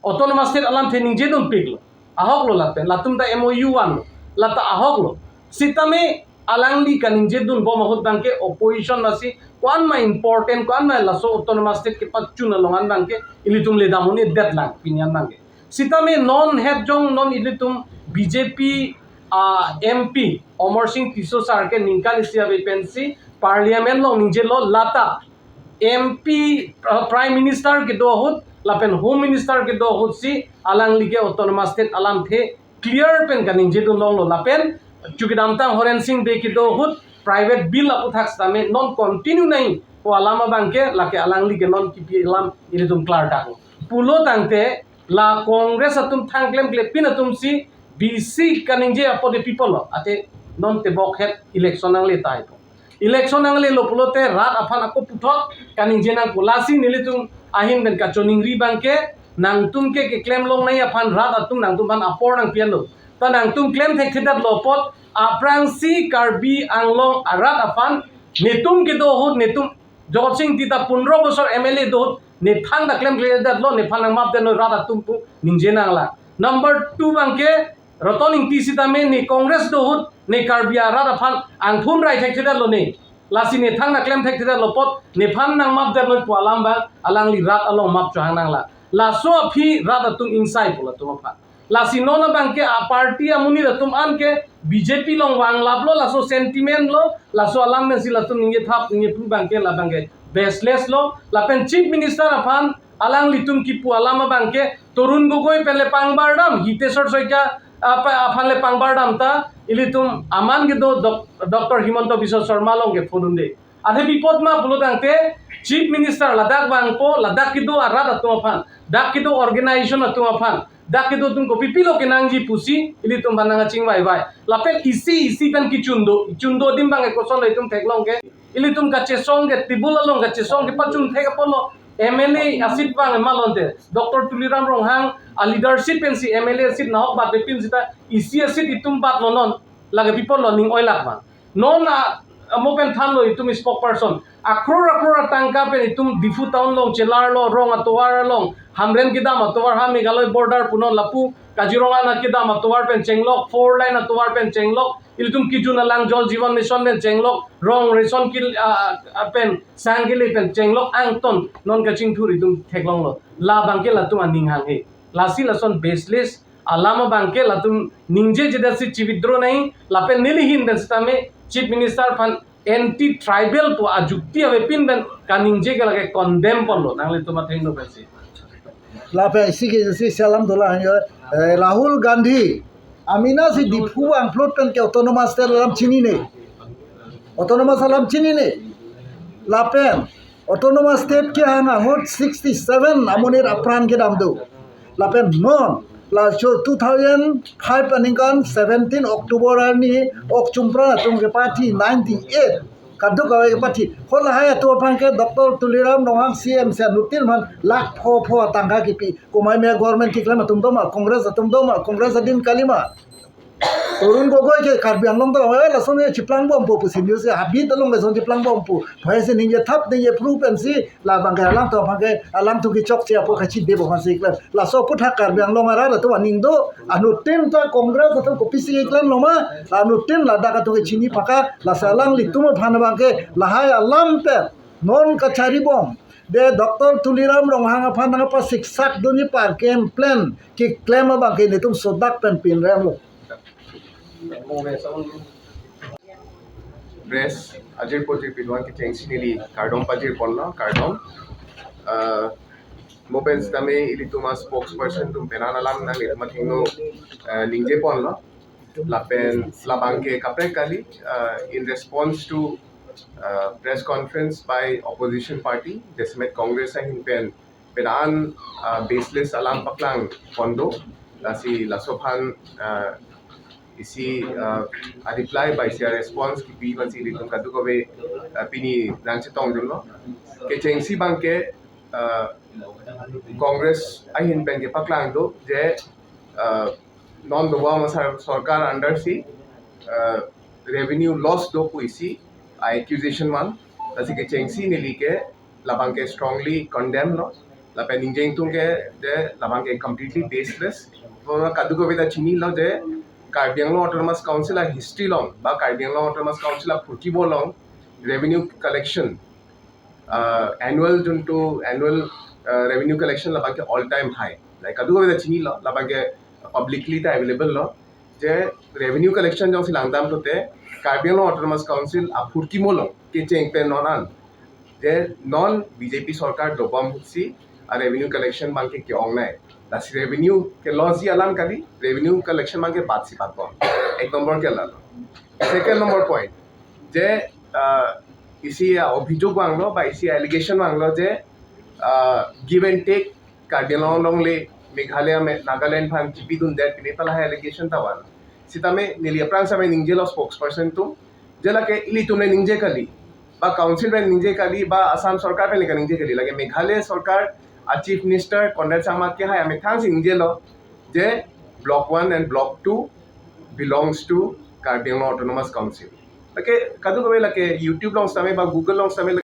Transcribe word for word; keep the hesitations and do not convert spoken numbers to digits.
Autonomous State alamthe ningjedunpiklo. Ahoklo lapen, latum ta M O U vanlo. Lata ahoklo. Sitame alangli kaningjedunbom ahut abangke opposition masi ko-an ma important, ko-an ma laso Autonomous State kepachun along an abangke ilitum ledam un-edetlang pini an abangke. Sitame non het jong non ilitum B J P, ah, M P Amarsing Tisso sir ke ningkan isi ave pensi Parliament along ningjelo, lata M P, ah, Prime Minister kedo ahut lapen Home Minister kedo ahut si alangli ke Autonomous State alamthe clear pen kaningjedun longlo, lapen chukidamtang Horensing Bey kedo ahut private bill aphuthak sitame non continue nangji pu alam abangke lake alangli ke non kipi alam ilitum klardak pulo tangte, la Congress atum thang klemklepin atum si bisi kaningje apot de people lo, ate non tebok het election nangle tahai po. Election nanglelo pulote rat aphan ako puthot kaningje nangpo. Lasi nelitum ahin pen kachoningri abangke, nangtum ke keklem longnei aphan rat atum nangtum aphan apor nangpi-anlo. Ta nangtum klem thekthedetlo apot, aphrangsi Karbi Anglong arat aphan netum kedo ahut, netum Jogot Sing Ingti ta pondro bosor M L A do ahut, nephan ta klemkledetlo, nephan nangmapdetlo rat atum pu ningje nanglang. Number two abangke, Roton Ingti sitame ne Congress do ahut, ne Karbi arat aphan angthun rai thekthedetlo ne. Lasi ne thang ta klem thekthedetlo apot, nephan nangmapdetlo pu alam abang alangli rat along map chohang nanglang. Laso aphi rat atum ingsai pu latum aphan. Lasi non abangke a party amonit atum an ke B J P along vanglaplo, laso sentiment lo, laso alam pensi latum ningjethap ningjephru abangke labangke baseless lo. Lapen Chief Minister aphan alanglitum kipu alam abangke Tarun Gogoi pen le pangbardam, Hiteswar Saikia, ah, pa-, aphan le pangbardam ta ilitum aman kedo Doc-, Doctor Himanta Biswa Sarma along ke phone un-e. Athe pi apot ma pulo tangte Chief Minister ladak vangpo, ladak kedo arat atum aphan, dak kedo organization atum aphan, dak kedo atum kopi pilo kenangji pusi ilitum aphan nangkachingvai vai. Lapen isi isi pen kechun do, chun do adim abang ekosonlo itum theklong ke. Ilitum kachesong ke table along kachesong kepachun thek apotlo, M L A aseat abang malonte, Doctor Tuliram Ronghang a leadership pensi M L A aseat nahok batpepin sita isi aseat itum batlo non. Lake pi apotlo ning oilak abang. Non a, amo pen thanlo itum spokesperson. Akror akror atangka pen itum Diphu town along chelarlo, rong atovar along, Hamren kedam atovar ha Meghalaya border punon lapu, Kaziranga kedam atovar pen chenglok, four lane atovar pen chenglok, ilitum kejun alang Jal Jeevan Mission pen chenglok, rong ration kil, ah, ah, pen sang kele pen chenglok angton non kachingthur itum theklonglo. Labangke latum aning hanghe. Lasi lason baseless alam abangke latum ningjejedet si chi-withdraw nangji, lapen neli ahin pen sitame Chief Minister aphan anti tribal pu ajukti avepin pen kaningje ke lake condemn ponlo, nanglitum athengno pensi. Lapen isi ke isi salam dola hanya, eh, Rahul Gandhi amena si Diphu vangplot pen ke Autonomous State alam chinine. Autonomous alam chinine. Lapen Autonomous State kehang ahut sixty seven amonit apran kedam do. Lapen non laso two thousand five aningkan seventeen October arni ok chumpran atum kepathi ninety eight kadokave kepathi. Ho lahai atum aphan ke Doctor Tuliram Ronghang C M si anuttin aphan lakh pho pho atangka kipi. Komat me government keklem atum doma, Congress atum doma, Congress adin kalima. Tarun Gogoi ke Karbi Anglong ta, eh, lason ne chiplangbompo pusi news ke habit along lason chiplangbompo. Phai si ningjethap ningjephru pensi labangke alangtum aphan ke, alangtum kechokche apot kachidebo aphansi keklem. Laso aphuthak Karbi Anglong arat atum aning do, anuttin ta Congress atum kopisi keklemlo ma, anuttin ladak atum ke chini paka, lasi alanglitum aphan abangke lahai alam pen non kacharibom. De Doctor Tuliram Ronghang aphan nangpasiksak dunji pen ke plan keklem abangke netum sodak pen pinremlo. Press, ajir poti pinuan kechengsi neli kardom pajir ponlo, kardom. Eh, mo pen sitame ilitum a spokesperson atum pen an alam nanglitum athengno, eh, ningje ponlo. Lapen labangke kaprek kali, eh, in response to, eh, press conference by opposition party, jasemet Congress ahin pen pen an, ah, baseless alam paklang pon do, lasi laso aphan, ah, isi, ah, a reply ba isi a response kipi aphansi ilitum kadokave, ah, pini nangchetongdunlo. Kechengsi abangke, ah, Congress ahin pen kepaklang do je, ah, non dovang sar-, sorkar under si, ah, revenue loss do pu isi a accusation man, lasi kechengsi neli ke labangke strongly condemn lo. Lapen ningjeng tung ke je labang ke completely baseless. Kadokave ta chinilo je Karbi Anglong Autonomous Council a history along ba Karbi Anglong Autonomous Council a phurkimo along revenue collection, uh, annual juntu annual uh, revenue collection labang ke all time high. Like kadokave ta chinilo, labang ke publicly ta available lo. Je revenue collection jongsi langdam pulote Karbi Anglong Autonomous Council a phurkimo along kecheng pen non an je non B J P sorkar dobom si a revenue collection abang ke ke-ongnei. Lasi revenue ke loss ji alam kali, revenue collection abang ke bat si batbom. Ek number ke lalo. Second number point, je uh, isi a obhijog vanglo ba isi a allegation vanglo je uh, give and take Karbi Anglong along le Meghalaya me Nagaland aphan chipidundet pine ta lahai allegation ta van. Sitame neli aphrang sitame ningjelo spokesperson atum, je lake ilitum le ningje kali, ba council pen ningje kali, ba Assam sorkar pen le kaningje kali, lake Meghalaya sorkar a chief minister Conrad Sangma kehai amethang si ningjelo je block one and block two belongs to Karbi Anglong Autonomous Council. Lake kadokave lake YouTube along sitame ba Google along sitame